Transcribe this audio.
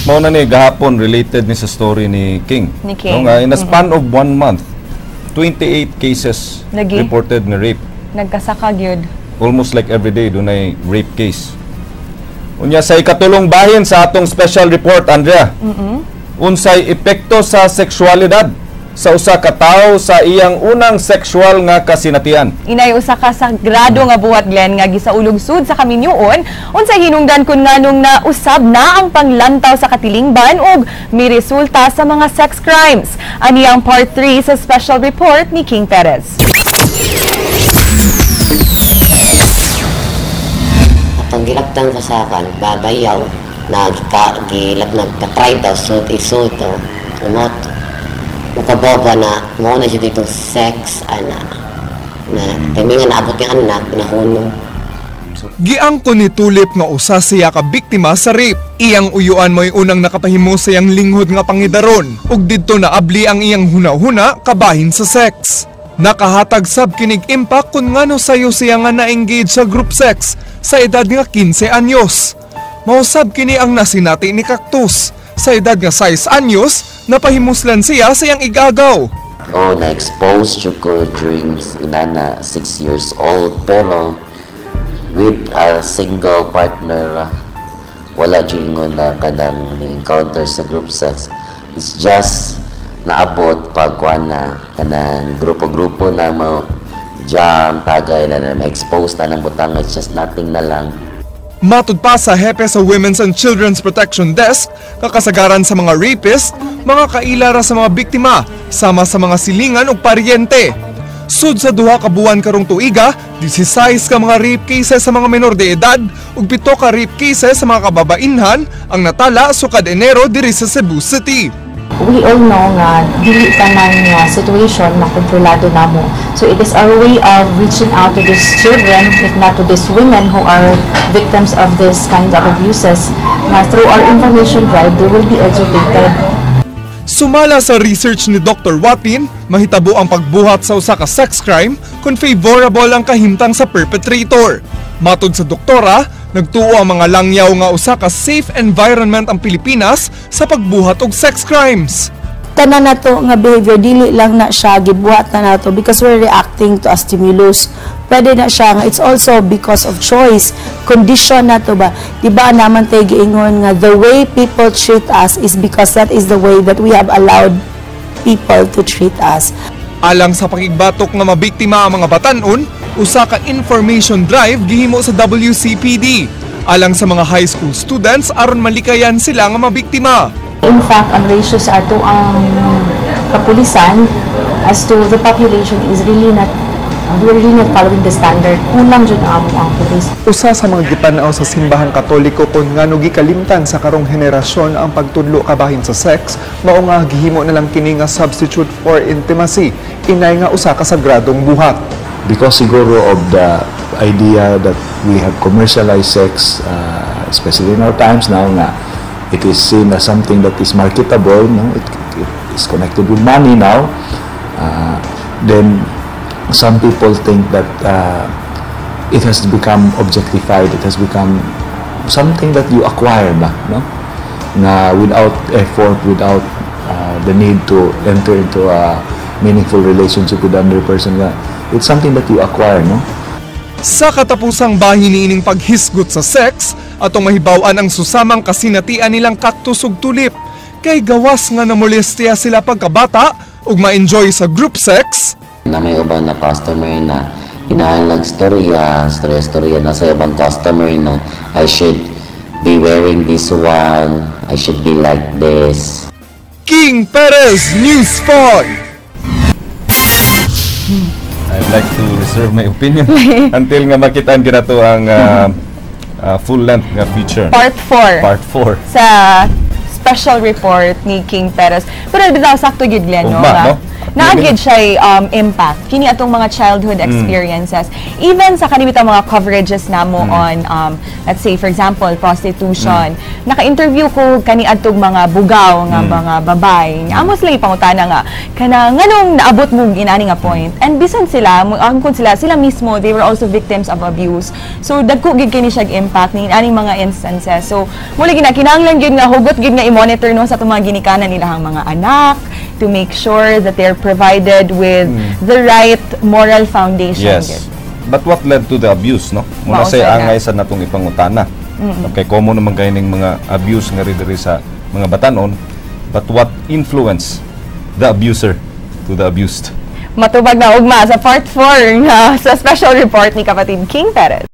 Mao na ni gahapon, related ni sa story ni King. Ni King. No, nga in a span of one month, 28 cases Lagi. Reported nga rape. Nagkasaka gyud. Almost like every day dunay rape case. Unya sa ikatulong bahin sa atong special report, Andrea. Unsay epekto sa sexualidad sa usa ka tawo sa iyang unang sexual nga kasinatian? Inay usa ka sagrado nga buhat, Glenn, nga gisaulog sud sa kaminyoon. Unsay hinungdan kun nganong nausab na ang panglantaw sa katilingban ug miresulta sa mga sex crimes? Ani ang part 3 sa special report ni King Perez. Atong gilabtan ko sa kan babayaw nagka gilab nagka-try daw suit isuot daw ano makaboba na mo na siya dito sex ana na kami nga naabot yung anak nahunong. Giangko ni Tulip nga usa siya ka biktima sa rape. Iyang uyuan mo'y unang nakapahimo sa iyang linghod nga pangidaron ug didto naabli ang iyang huna-huna kabahin sa sex. Nakahatag sab kinig impact kung ngano sayo siya nga na-engage sa group sex sa edad nga 15 anyos. Mausab kini ang nasinati ni Cactus. Sa edad nga 6 anyos, napahimuslan siya sa iyang igagaw. Oh, na-expose jud ko during inana 6 years old, pero with a single partner, wala jud ingon na kanang encounter sa group sex. It's just naabot pag kuan na kanang grupo-grupo na mo jam tagay na na ma-expose na ng butang. It's just nothing na lang. Matud pa sa hepe sa Women's and Children's Protection Desk, kakasagaran sa mga rapist, mga kailara sa mga biktima, sama sa mga silingan ug paryente. Sud sa 2 ka buwan karong tuiga, 16 ka mga rape cases sa mga menor de edad ug 7 ka rape cases sa mga kababainhan ang natala sukad Enero diri sa Cebu City. We all know nga dili tanan nga situation makontrolado namo. So it is our way of reaching out to these children, if not to these women who are victims of this kind of abuses, na through our information drive, they will be educated. Sumala sa research ni Dr. Watin, mahitabo ang pagbuhat sa usa ka sex crime kung favorable ang kahimtang sa perpetrator. Matod sa doktora, nagtuo ang mga langyaw nga usa ka safe environment ang Pilipinas sa pagbuhat og sex crimes. Tanan nato nga behavior, dili lang na siya gibuhat na nato because we're reacting to a stimulus. Pwede na siya nga it's also because of choice, condition nato ba, di ba? Naman tay giingon nga the way people treat us is because that is the way that we have allowed people to treat us. Alang sa pakigbatok nga mabiktima ang mga batanon, usa ka information drive gihimo sa WCPD alang sa mga high school students aron malikayan sila nga mabiktima. In fact, ang ratio sa ato ang kapulisan as to the population is really not, we're really not following the standard. Kulang jud ang amo ang police. Usa sa mga gitan-aw sa Simbahang Katoliko kon ngano gikalimtan sa karong henerasyon ang pagtudlo kabahin sa sex, mao nga gihimo na lang kini nga substitute for intimacy, inay nga usa ka sagradong buhat. Because siguro of the idea that we have commercialized sex, especially in our times now, nga it is seen as something that is marketable, no? It is connected with money now. Then some people think that it has become objectified. It has become something that you acquire ba, no? Na without effort, without the need to enter into a meaningful relationship with another person nga, it's something that you acquire, no? Sa katapusang bahin niining paghisgot sa sex, atong mahibaw-an ang susamang kasinatian nilang Cactus ug Tulip. Kay gawas nga namolestiya sila pagkabata ug ma-enjoy sa group sex, Na may uban na customer na hinahalag storya, storya, storya na sa ibang customer na I should be wearing this one, I should be like this. King Perez, News 5. I'd like to reserve my opinion until nga makitaan gina to ang full length nga feature. Part 4. Part 4. Sa special report ni King Perez. Pero bitaw sakto gyud, Glenn, no? Ugma, Nga no? Naa gyud siya impact kini atong mga childhood experiences. Even sa kanibitang mga coverages namo on let's say, for example, prostitution. Naka-interview ko kani adtong mga bugaw nga mga babae. Amo sila ipangutana nga kana nganong naabot mo inani nga point. And bisan sila, ang kun sila sila mismo, they were also victims of abuse. So dagko gid kini siya impact ni aning mga instances. So muli gina kinahanglan gyud nga hugot gyud nga i-monitor, no, sa atong mga ginikanan nilahang mga anak to make sure that they're provided with the right moral foundation gyud. But what led to the abuse, no? Muna Mao say sad na. Angay sa natong ipangutana. Okay, common naman kay ning mga abuse nga diri sa mga batanon, but what influence the abuser to the abused? Matubag na ugma sa part 4 nga sa special report ni kapatid King Perez.